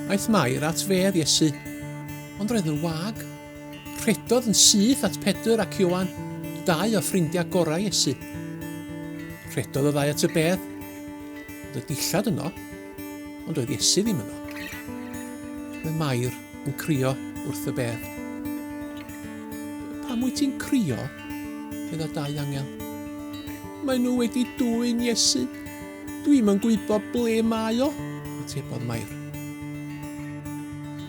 Aeth Mair at fedd Iesu, ond roedd yn wag. Rhedodd yn syth at Pedr ac Ioan, dau o ffrindiau gorau Iesu. Rhedodd y ddau at y bedd. Oedd y dillad yno, ond oedd Iesu ddim yno. Roedd Mair yn crio wrth y bedd. Pam wyt ti'n crio? Medda dau angel. Mae nhw wedi dwyn Iesu. Dwi'm yn gwybod ble mae o, atebodd Mair.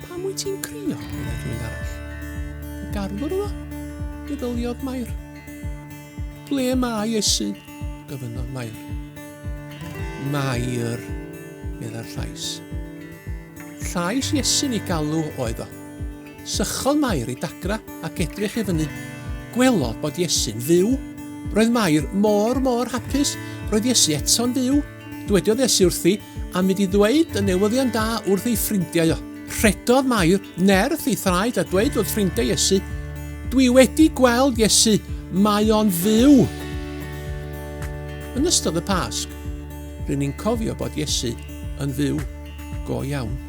Pam wyt ti'n crio? meddai rhywun arall. Y garddwr oedd o? meddyliodd Mair. Ble mae Iesu? gofynnodd Mair. Mair, meddai'r llais. Llais Iesu'n ei galw oedd o. Sychodd Mair ei dagra ac edrych i fyny. Gwelodd bod Iesu'n fyw. Roedd Mair mor, mor hapus. Roedd Iesu eto'n fyw. Dwediodd Iesu wrthi am fynd i ddweud y newyddion da wrth ei ffrindiau o. Rhedodd Mair nerth ei thraed a dweud wrth ffrindiau Iesu, Dwi wedi gweld Iesu, mae o'n fyw! Yn ystod y Pasg, rŷn ni'n cofio bod Iesu yn fyw go iawn.